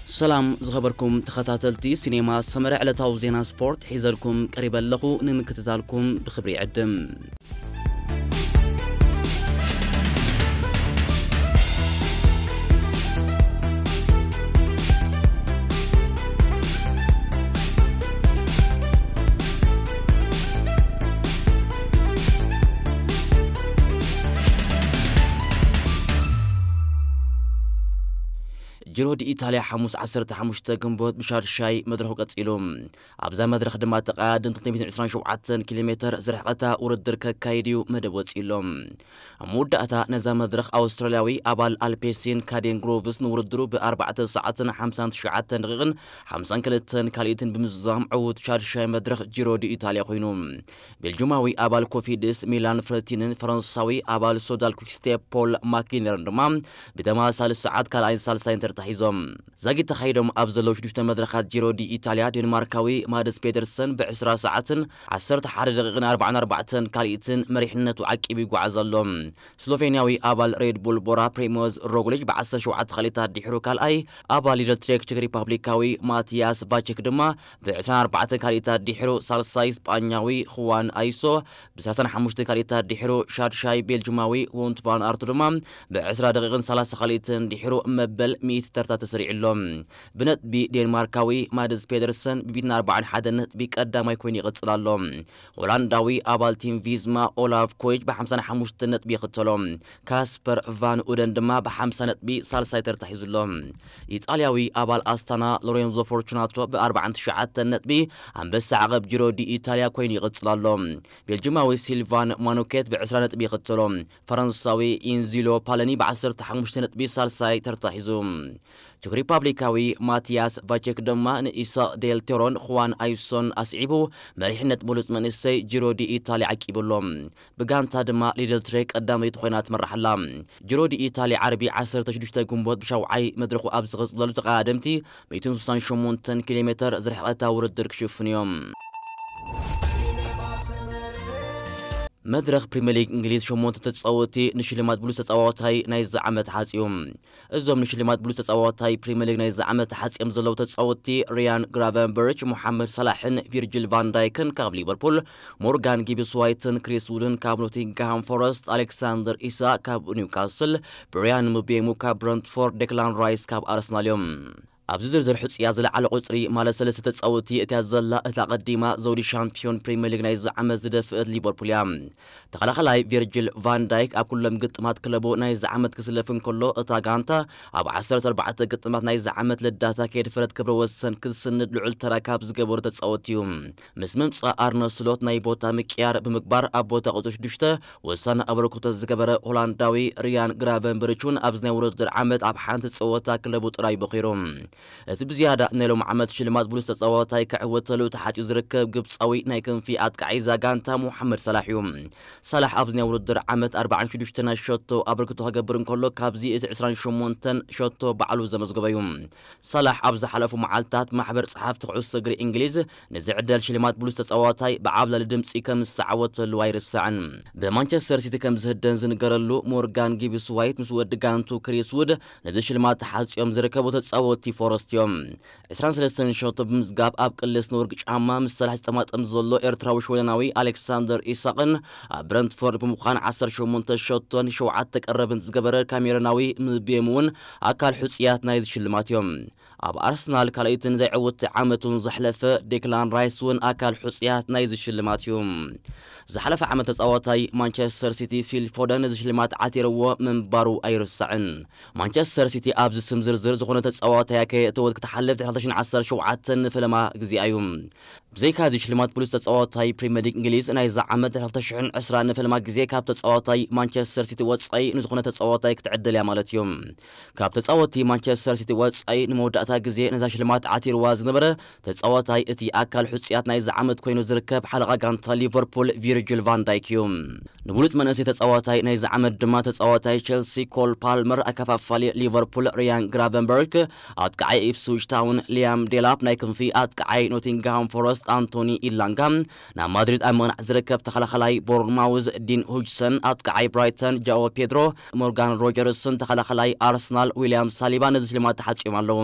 ሰላም ዝኸበርኩም ተኸታተልቲ ሲኔማ ሰመረ፣ ዕለታዊ ዜና ስፖርት ሒዘልኩም ቀሪበ ኣለኹ። ንምክትታልኩም ብኽብሪ ይዕድም። ጂሮ ዲ ኢታልያ ሓሙስ ዓሰርተ ሓሙሽተ ግንቦት ብሻድሻይ መድረኹ ቀጺሉ። ኣብዛ መድረኽ ድማ ተቐዳደምቲ ክልተ ሚእትን ዕስራን ሸውዓተን ኪሎ ሜተር ዝርሕቐታ ውድድር ከካይድ እዩ መደብ ወጺኡ ኣሎ። ኣብ መወዳእታ ነዛ መድረኽ ኣውስትራልያዊ ኣባል ኣልፔሲን ካዴን ግሮቭስ ንውድድሩ ብኣርባዕተ ሰዓትን ሓምሳን ትሽዓተን ደቂቕን ሓምሳን ክልተን ካልኢትን ብምዝዛም ዕዉት ሻድሻይ መድረኽ ጂሮ ዲ ኢታልያ ኮይኑ። ቤልጁማዊ ኣባል ኮፊድስ ሚላን ፍረቲንን ፈረንሳዊ ኣባል ሶዳል ኩክስቴፕ ፖል ማኪነርን ድማ ብተመሳሳሊ ሰዓት ካልኣይን ሳልሳይን ተርታ ሒዞም። ዛጊት ተኻይዶም ኣብ ዘለዉ ሽዱሽተ መድረኻት ጂሮ ዲ ኢታልያ፣ ዴንማርካዊ ማድስ ፔደርሰን ብዕስራ ሰዓትን ዓሰርተ ሓደ ደቂቕን ኣርባዓን ኣርባዕተን ካልኢትን መሪሕነቱ ዓቂቡ ይጓዓዝ ኣሎ። ስሎቬንያዊ ኣባል ሬድ ቡል ቦራ ፕሪሞዝ ሮግሊች ብዓሰርተ ሸውዓተ ካልኢታት ድሕሩ ካልኣይ፣ ኣባል ሊደል ትሬክ ቸክ ሪፓብሊካዊ ማቲያስ ቫቸክ ድማ ብዕስራን ኣርባዕተን ካልኢታት ድሕሩ ሳልሳይ፣ ስጳኛዊ ኹዋን ኣይሶ ብሰላሳን ሓሙሽተ ካልኢታት ድሕሩ ሻድሻይ፣ ቤልጁማዊ ዎንት ቫን ኣርቱ ድማ ብዕስራ ደቂቕን ሰላሳ ካልኢትን ድሕሩ መበል ሚእቲ ተርታ ተሰሪዑ ኣሎ። ብነጥቢ ዴንማርካዊ ማድስ ፔደርሰን ብሚእትን ኣርባዓን ሓደን ነጥቢ ቀዳማይ ኮይኑ ይቕጽል ኣሎ። ሆላንዳዊ ኣባል ቲም ቪዝማ ኦላፍ ኮይች ብሓምሳን ሓሙሽተን ነጥቢ ይኽተሎ። ካስፐር ቫን ኡደን ድማ ብሓምሳ ነጥቢ ሳልሳይ ተርታ ሒዙ ኣሎ። ኢጣልያዊ ኣባል ኣስታና ሎሬንዞ ፎርቹናቶ ብኣርባዓን ትሽዓተን ነጥቢ ኣንበሳ ዓቐብ ጂሮ ዲ ኢታልያ ኮይኑ ይቕጽል ኣሎ። ቤልጅማዊ ሲልቫን ማኑኬት ብዕስራ ነጥቢ ይኽተሎ። ፈረንሳዊ ኢንዚሎ ፓለኒ ብዓሰርተ ሓሙሽተ ነጥቢ ሳልሳይ ተርታ ሒዙ። ቹክ ሪፓብሊካዊ ማቲያስ ቫቸክ ድማ ንኢሳቅ ዴል ቴሮን ኹዋን ኣይሶን ኣስዒቡ መሪሕነት ብሉጽ መንእሰይ ጂሮ ዲ ኢታልያ ዓቂቡ ኣሎ። ብጋንታ ድማ ሊደል ትሬ ቀዳመይቲ ኮይና ትመርሕ ኣላ። ጂሮ ዲ ኢታልያ ዓርቢ ዓሰርተ ሽዱሽተ ግንቦት ብሻውዓይ መድረኹ ኣብ ዝቕጽለሉ ተቐዳደምቲ ሚእትን ስሳን ሸሞንተን ኪሎ ሜተር ዝርሕቐታ ውድድር ክሽፍኑ እዮም። መድረኽ ፕሪምየር ሊግ እንግሊዝ ሸሞንተ ተጻወትቲ ንሽልማት ብሉጽ ተጻዋታይ ናይዚ ዓመት ሓጽዩ። እዞም ንሽልማት ብሉጽ ተጻዋታይ ፕሪምየር ሊግ ናይዚ ዓመት ሓጽዮም ዘለዉ ተጻወትቲ ሪያን ግራቨንበርች፣ ሞሓመድ ሳላሕን ቪርጅል ቫን ዳይክን ካብ ሊቨርፑል፣ ሞርጋን ጊብስ ዋይትን ክሪስ ውድን ካብ ኖቲንግሃም ፎረስት፣ ኣሌክሳንደር ኢሳቅ ካብ ኒውካስል፣ ብሪያን ምቤሙ ካብ ብረንትፎርድ፣ ዴክላን ራይስ ካብ ኣርሰናል እዮም። ኣብዚ ዝርዝር ሕጹያ ዝለዓለ ቁጽሪ ማለት ሰለስተ ተጻወትቲ እትያ ዘላ እታ ቀዲማ ዘውዲ ሻምፒዮን ፕሪምየር ሊግ ናይዚ ዓመት ዝደፍእት ሊቨርፑል እያ። ተኸላኸላይ ቪርጅል ቫን ዳይክ ኣብ ኩሎም ግጥማት ክለቡ ናይዚ ዓመት ክስለፍ እንከሎ፣ እታ ጋንታ ኣብ ዓሰርተ ኣርባዕተ ግጥማት ናይዚ ዓመት ልዳታ ከየድፈረት ክብረ ወሰን ክትስንድ ልዑል ተራ ካብ ዝገበሩ ተጻወትቲ እዩ። ምስ ምምጻእ ኣርነ ስሎት ናይ ቦታ ምቅያር ብምግባር ኣብ ቦታ ቁጽሪ ሽዱሽተ ወሳኒ ኣበርክቶ ዝገበረ ሆላንዳዊ ሪያን ግራቨንበርች እውን ኣብዚ ናይ ውድድር ዓመት ኣብ ሓንቲ ጸወታ ክለቡ ጥራይ በኺሩ። እቲ ብዝያዳ ናይ ሎም ዓመት ሽልማት ብሉጽ ተጻዋታይ ክዕወተሉ ተሓጺኡ ዝርከብ ግብጻዊ ናይ ክንፊ ኣጥቃዒ እዛ ጋንታ ሞሓመድ ሳላሕ እዩ። ሳላሕ ኣብዚ ናይ ውድድር ዓመት ኣርባዓን ሽዱሽተን ናይ ሸቶ ኣበርክቶ ክገብር እንከሎ፣ ካብዚ እቲ ዕስራን ሸሞንተን ሸቶ ባዕሉ ዘመዝገበ እዩ። ሳላሕ ኣብ ዝሓለፉ መዓልታት ማሕበር ጸሓፍቲ ኩዕሶ እግሪ እንግሊዝ ንዝዕደል ሽልማት ብሉጽ ተጻዋታይ ብዓብላሊ ድምጺ ከም ዝተዓወተሉ ኣይርሳዕን። ብማንቸስተር ሲቲ ከም ዝህደን ዝንገረሉ ሞርጋን ጊብስ ዋይት ምስ ወዲ ጋንቱ ክሪስ ውድ ነዚ ሽልማት ተሓጽዮም ዝርከቡ ተጻወትቲ ፎረስት እዮም። ዕስራን ሰለስተን ሸቶ ብምዝጋብ ኣብ ቅልስ ንወርቂ ጫማ ምስ ሰላሕ ዝጠማጠም ዘሎ ኤርትራዊ ሽወደናዊ ኣሌክሳንደር ኢሳቕን ኣብ ብረንትፎርድ ብምዃን ዓሰርተ ሸሞንተ ሸቶን ሸውዓተ ቀረብን ዝገበረ ካሜሮናዊ ምቤም እውን ኣካል ሕጹያት ናይዚ ሽልማት እዮም። ኣብ ኣርሰናል ካልኣይትን ዘይዕውቲ ዓመቱን ዘሕለፈ ዴክላን ራይስ እውን ኣካል ሕጹያት ናይዚ ሽልማት እዩ። ዝሓለፈ ዓመት ተጻዋታይ ማንቸስተር ሲቲ ፊል ፎደን ነዚ ሽልማት ዓቲርዎ ምንባሩ ኣይርሳዕን። ማንቸስተር ሲቲ ኣብዚ ስም ዝርዝር ዝኾነ ተጻዋታይ ከየእተወት ክትሓልፍ ድሕሪ ክልተ ሽሕን ዓሰርተ ሸውዓተን ንፈለማ ግዜኣ እዩ። ብዘይካ እዚ ሽልማት ብሉጽ ተጻዋታይ ፕሪምየር ሊግ እንግሊዝ ናይዚ ዓመት ድሕሪ ክልተ ሽሕን ዕስራን ንፈለማ ግዜ ካብ ተጻዋታይ ማንቸስተር ሲቲ ወጻኢ ንዝኾነ ተጻዋታይ ክትዕደል እያ ማለት እዩ። ካብ ተጻወትቲ ማንቸስተር ሲቲ ወጻኢ ንመወዳእታ ግዜ ነዛ ሽልማት ዓቲርዋ ዝነበረ ተጻዋታይ እቲ ኣካል ሕጹያት ናይዚ ዓመት ኮይኑ ዝርከብ ሓለቓ ጋንታ ሊቨርፑል ቪርጅል ቫን ዳይክ እዩ። ንብሉጽ መንእሰይ ተጻዋታይ ናይዚ ዓመት ድማ ተጻዋታይ ቸልሲ ኮል ፓልመር፣ ኣከፋፋሊ ሊቨርፑል ሪያን ግራቨንበርግ፣ ኣጥቃዓይ ኢፕስዊች ታውን ሊያም ዴላፕ፣ ናይ ክንፊ ኣጥቃዓይ ኖቲንግሃም ፎረስት ኣንቶኒ ኢላንጋ፣ ናብ ማድሪድ ኣብ ምቕናዕ ዝርከብ ተኸላኸላይ ቦርንማውዝ ዲን ሁጅሰን፣ ኣጥቃዓይ ብራይተን ጃኦ ፔድሮ፣ ሞርጋን ሮጀርስን ተኸላኸላይ ኣርሰናል ዊልያም ሳሊባ ነዚ ሽልማት ተሓጽዮም ኣለዉ።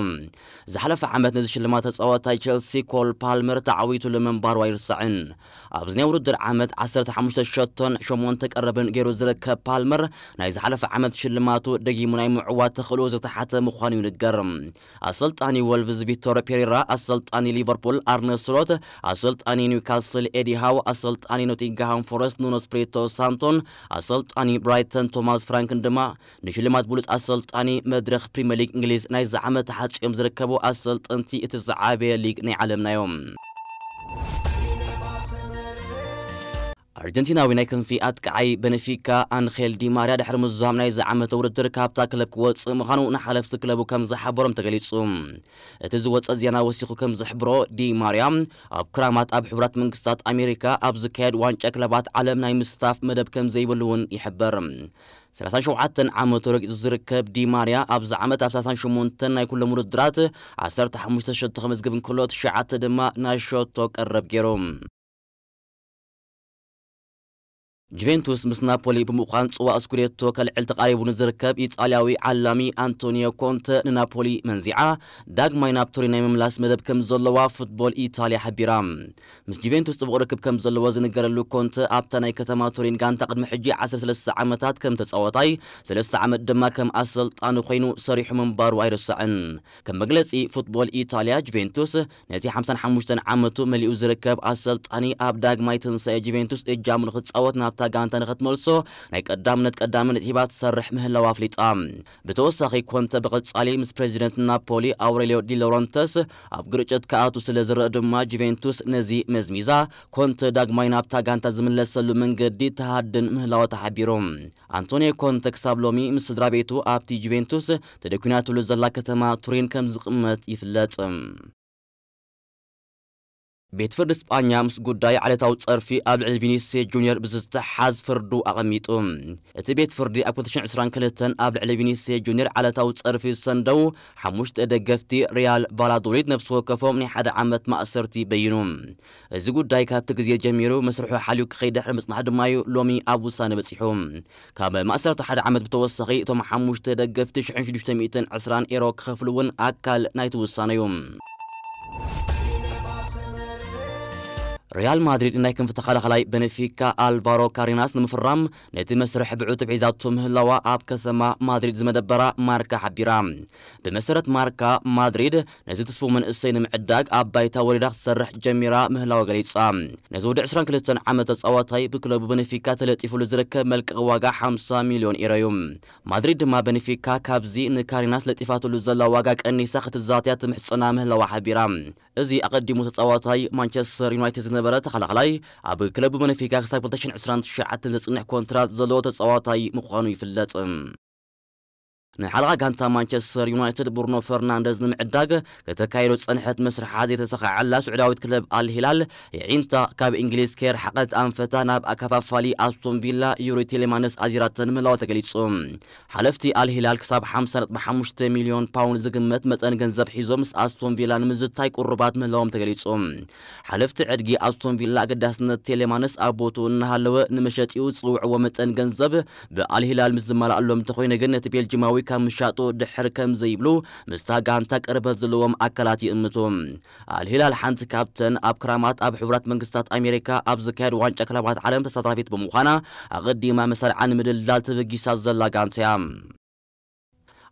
ዝሓለፈ ዓመት ነዚ ሽልማት ተጻዋታይ ቸልሲ ኮል ፓልመር ተዓዊቱሉ ምንባሩ ኣይርሳዕን። ኣብዚ ናይ ውድድር ዓመት ዓሰርተ ሓሙሽተ ሸቶን ሸሞንተ ቀረብን ገይሩ ዝርከብ ፓልመር፣ ናይ ዝሓለፈ ዓመት ሽልማቱ ደጊሙ ናይ ምዕዋት ተኽእሎ ዝተሓተ ምዃኑ ይንገር። ኣሰልጣኒ ወልቭዝ ቪቶር ፔሬራ፣ ኣሰልጣኒ ሊቨርፑል ኣርነ ስሎት፣ ኣሰልጣኒ ኒውካስል ኤዲ ሃው፣ ኣሰልጣኒ ኖቲንግሃም ፎረስት ኑኖ ስፕሪቶ ሳንቶን፣ ኣሰልጣኒ ብራይተን ቶማስ ፍራንክን ድማ ንሽልማት ብሉጽ ኣሰልጣኒ መድረኽ ፕሪምየር ሊግ እንግሊዝ ናይዚ ዓመት ተሓጽዮም ዝርከቡ ኣሰልጠንቲ እቲ ዝዓበየ ሊግ ናይ ዓለምና እዮም። ኣርጀንቲናዊ ናይ ክንፊ ኣጥቃዓይ በነፊካ ኣንኼል ዲ ማርያ ድሕሪ ምዝዛም ናይዚ ዓመት ውድድር ካብታ ክለብ ክወጽእ ምዃኑ ንሓለፍቲ ክለቡ ከም ዝሓበሮም ተገሊጹ። እቲ ዝወጸ ዜና ወሲኹ ከም ዝሕብሮ፣ ዲ ማርያ ኣብ ክራማት ኣብ ሕቡራት መንግስታት ኣሜሪካ ኣብ ዝካየድ ዋንጫ ክለባት ዓለም ናይ ምስታፍ መደብ ከም ዘይብሉ እውን ይሕበር። ሰላሳን ሸውዓተን ዓመቱ ረጊጹ ዝርከብ ዲ ማርያ ኣብዚ ዓመት ኣብ ሰላሳን ሸሞንተን ናይ ኩሎም ውድድራት ዓሰርተ ሓሙሽተ ሸቶ ከመዝግብ እንከሎ፣ ትሽዓተ ድማ ናይ ሸቶ ቀረብ ገይሩ። ጁቬንቱስ ምስ ናፖሊ ብምዃን ጽዋእ ስኩዴቶ ከልዕል ተቓሪቡ ንዝርከብ ኢጣልያዊ ዓላሚ ኣንቶኒዮ ኮንተ ንናፖሊ መንዚዓ ዳግማይ ናብ ቱሪን ናይ ምምላስ መደብ ከም ዘለዋ ፉትቦል ኢታልያ ሓቢራ። ምስ ጁቬንቱስ ጥቡቕ ርክብ ከም ዘለዎ ዝንገረሉ ኮንተ ኣብታ ናይ ከተማ ቱሪን ጋንታ ቅድሚ ሕጂ ዓሰርተ ሰለስተ ዓመታት ከም ተጻዋታይ፣ ሰለስተ ዓመት ድማ ከም ኣሰልጣኒ ኮይኑ ሰሪሑ ምንባሩ ኣይርሳዕን። ከም መግለጺ ፉትቦል ኢታልያ፣ ጁቬንቱስ ነቲ ሓምሳን ሓሙሽተን ዓመቱ መሊኡ ዝርከብ ኣሰልጣኒ ኣብ ዳግማይ ትንሳኤ ጁቬንቱስ እጃሙ ንኽጻወት ናብታ ጋንታ ንኽትመልሶ ናይ ቀዳምነት ቀዳምነት ሂባ ትሰርሕ ምህላዋ ኣፍሊጣ። ብተወሳኺ ኮንተ ብቐጻሊ ምስ ፕሬዚደንት ናፖሊ ኣውሬልዮ ዲ ሎረንተስ ኣብ ግርጭት ክኣቱ ስለ ዝረአ ድማ ጁቬንቱስ ነዚ መዝሚዛ ኮንተ ዳግማይ ናብታ ጋንታ ዝምለሰሉ መንገዲ ትሃድን ምህላዋ ተሓቢሩ። ኣንቶኒዮ ኮንተ ክሳብ ሎሚ ምስ ስድራ ቤቱ ኣብቲ ጁቬንቱስ ተደኲናትሉ ዘላ ከተማ ቱሪን ከም ዝቕመጥ ይፍለጥ። ቤት ፍርዲ ስጳኛ ምስ ጉዳይ ዓሌታዊ ጸርፊ ኣብ ልዕሊ ቪኒስየስ ጁኒየር ብዝተሓዝ ፍርዱ ኣቐሚጡ። እቲ ቤት ፍርዲ ኣብ ክልተ ሽሕን ዕስራን ክልተን ኣብ ልዕሊ ቪኒስየስ ጁኒየር ዓሌታዊ ጸርፊ ዝሰንደው ሓሙሽተ ደገፍቲ ሪያል ቫላዶሊድ ነፍሲ ወከፎም ናይ ሓደ ዓመት ማእሰርቲ በይኑ። እዚ ጉዳይ ካብቲ ግዜ ጀሚሩ መስርሑ ሓልዩ ክኸይድ ድሕሪ ምጽናሕ ድማ እዩ ሎሚ ኣብ ውሳነ በጺሑ። ካብ ማእሰርቲ ሓደ ዓመት ብተወሳኺ እቶም ሓሙሽተ ደገፍቲ ሽሕን ሽዱሽተ ሚእትን ዕስራን ኤሮ ክኸፍሉ እውን ኣካል ናይቲ ውሳነ እዩ። ሪያል ማድሪድ ናይ ክንፊ ተኸላኻላይ በነፊካ ኣልቫሮ ካሪናስ ንምፍራም ነቲ መስርሕ ብዕቱብ ሒዛቶ ምህላዋ ኣብ ከተማ ማድሪድ ዝመደበራ ማርካ ሓቢራ። ብመሰረት ማርካ፣ ማድሪድ ነዚ ትስፉው መንእሰይ ንምዕዳግ ኣብ ባይታ ወሪዳ ክትሰርሕ ጀሚራ ምህላዋ ገሊጻ። ነዚ ወዲ ዕስራን ክልተን ዓመት ተጻዋታይ ብክለቡ በነፊካ ተለጢፉሉ ዝርከብ መልቀቒ ዋጋ ሓምሳ ሚልዮን ኤሮ እዩ። ማድሪድ ድማ በነፊካ ካብዚ ንካሪናስ ለጢፋትሉ ዘላ ዋጋ ቀኒሳ ክትዛትያ ትምሕጸና ምህላዋ ሓቢራ። እዚ ኣቐዲሙ ተጻዋታይ ማንቸስተር ዩናይትድ ዝነበረ ተኸላኸላይ ኣብ ክለቡ በነፊካ ክሳብ ክልተ ሽሕን ዕስራን ትሽዓተን ዘጽንሕ ኮንትራት ዘለዎ ተጻዋታይ ምዃኑ ይፍለጥ። ንሓለቓ ጋንታ ማንቸስተር ዩናይትድ ብሩኖ ፈርናንደዝ ንምዕዳግ ከተካይዶ ዝጸንሐት መስርሓ ዘይተሰኻዐላ ስዑዳዊት ክለብ ኣልሂላል የዒንታ ካብ እንግሊዝ ከየርሓቐት ኣንፈታ ናብ ኣከፋፋሊ ኣስቶን ቪላ ዩሪ ቴሌማነስ ኣዚራተን ምህላዋ ተገሊጹ። ሓለፍቲ ኣልሂላል ክሳብ ሓምሳ ነጥቢ ሓሙሽተ ሚልዮን ፓውንድ ዝግመት መጠን ገንዘብ ሒዞም ምስ ኣስቶን ቪላ ንምዝታይ ቁሩባት ምህላዎም ተገሊጹ። ሓለፍቲ ዕድጊ ኣስቶን ቪላ ኣገዳስነት ቴሌማነስ ኣብ ቦትኡ እናሃለወ ንመሸጢኡ ዝጽውዕዎ መጠን ገንዘብ ብኣልሂላል ምስ ዝመላኣሎም እንተኾይነ ግን ነቲ ቤልጂማዊ ካብ ምሻጡ ድሕር ከም ዘይብሉ ምስታ ጋንታ ቅርበት ዘለዎም ኣካላት ይእምቱ። ኣልሂላል ሓንቲ ካብተን ኣብ ክራማት ኣብ ሕቡራት መንግስታት ኣሜሪካ ኣብ ዝካየድ ዋንጫ ክለባት ዓለም ተሳታፊት ብምዃና ኣቐዲማ መሳርዓ ንምድልዳል ተበጊሳ ዘላ ጋንታ እያ።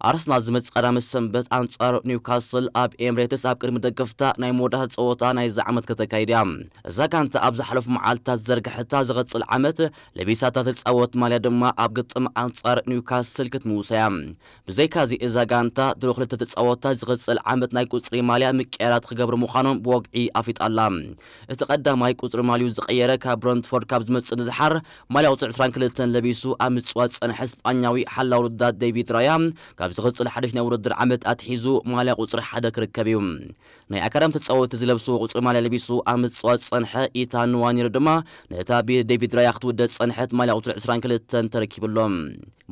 ኣርሰናል ዝመጽእ ቀዳመት ሰንበት ኣንጻር ኒውካስል ኣብ ኤምሬትስ ኣብ ቅድሚ ደገፍታ ናይ መወዳእታ ጸወታ ናይዚ ዓመት ከተካይድ እያ። እዛ ጋንታ ኣብ ዝሓለፉ መዓልታት ዘርግሐታ ዝቐጽል ዓመት ለቢሳታ ትጻወት ማልያ ድማ ኣብ ግጥም ኣንጻር ኒውካስል ክትምውሳ እያ። ብዘይካዚ እዛ ጋንታ ድሮ ክልተ ተጻወትታ ዝቐጽል ዓመት ናይ ቁጽሪ ማልያ ምቅያራት ክገብሩ ምዃኖም ብወግዒ ኣፍሊጣ ኣላ። እቲ ቀዳማይ ቁጽሪ ማልዩ ዝቐየረ ካብ ብረንትፎርድ ካብ ዝመጽእ ንዝሓር ማልያ ቁጽሪ ዕስራን ክልተን ለቢሱ ኣብ ምጽዋት ዝጸንሐ ስጳኛዊ ሓላው ርዳት ዴቪድ ራያ፣ ካብ ዝቕጽል ሓድሽ ናይ ውድድር ዓመት ኣትሒዙ ማልያ ቁጽሪ ሓደ ክርከብ እዩ። ናይ ኣካዳሚ ተጻወትቲ ዝለብስዎ ቁጽሪ ማልያ ለቢሱ ኣብ ምጽዋት ዝጸንሐ ኢታን ንዋኒር ድማ ነታ ብዴቪድ ራያ ክትውደእ ዝጸንሐት ማልያ ቁጽሪ ዕስራን ክልተን ተረኪብሎም።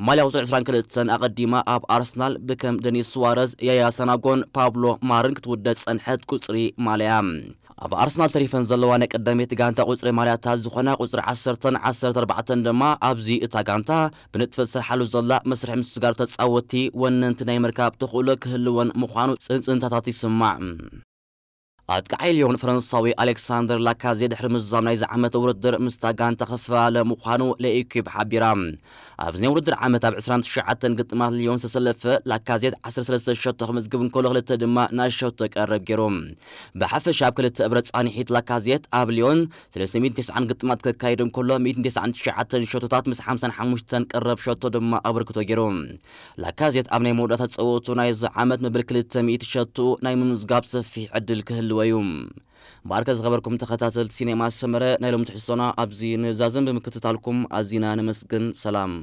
ማልያ ቁጽሪ ዕስራን ክልተን ኣቐዲማ ኣብ ኣርሰናል ብከም ደኒስ ሱዋረዝ፣ ያያ ሳናጎን ፓብሎ ማርን ክትውደእ ዝጸንሐት ቁጽሪ ማልያ። ኣብ ኣርሰናል ተሪፈን ዘለዋ ናይ ቀዳመይቲ ጋንታ ቁጽሪ ማልያታት ዝኾና ቁጽሪ ዓሰርተን ዓሰርተ ኣርባዕተን ድማ ኣብዚ እታ ጋንታ ብንጥፈት ዝሰርሓሉ ዘላ መስርሕ ምስጋር ተጻወትቲ ወነንቲ ናይ ምርካብ ተኽእሎ ክህልወን ምዃኑ ጽንጽንታታት ይስማዕ። ኣጥቃዓይ ሊዮን ፈረንሳዊ ኣሌክሳንደር ላካዜ ድሕሪ ምዛም ናይዚ ዓመት ውድድር ምስታ ጋንታ ክፈላለ ምዃኑ ለኢኩብ ሓቢራ። ኣብዚ ናይ ውድድር ዓመት ኣብ ዕስራን ትሽዓተን ግጥማት ሊዮን ዝተሰለፈ ላካዜት ዓሰርተ ሰለስተ ሸቶ ክምዝግብ እንከሎ ክልተ ድማ ናይ ሸቶ ቀረብ ገይሩ። ብሓፈሻ ኣብ ክልተ እብረ ጻንሒት ላካዜት ኣብ ሊዮን ሰለስተ ሚእትን ተስዓን ግጥማት ከካይድ እንከሎ ሚእትን ተስዓን ትሽዓተን ሸቶታት ምስ ሓምሳን ሓሙሽተን ቀረብ ሸቶ ድማ ኣበርክቶ ገይሩ። ላካዜት ኣብ ናይ መወዳእታ ጸወቱ ናይዚ ዓመት መበል ክልተ ሚእቲ ሸቶ ናይ ምምዝጋብ ሰፊሕ ዕድል ክህልዎ እዩ። እምበኣርከ ዝኸበርኩም ተኸታተልቲ ሲኔማ ሰመረ ናይ ሎም ትሕዝቶና ኣብዚ ንዛዘም ብምክትታልኩም ኣዚና ነመስግን። ሰላም።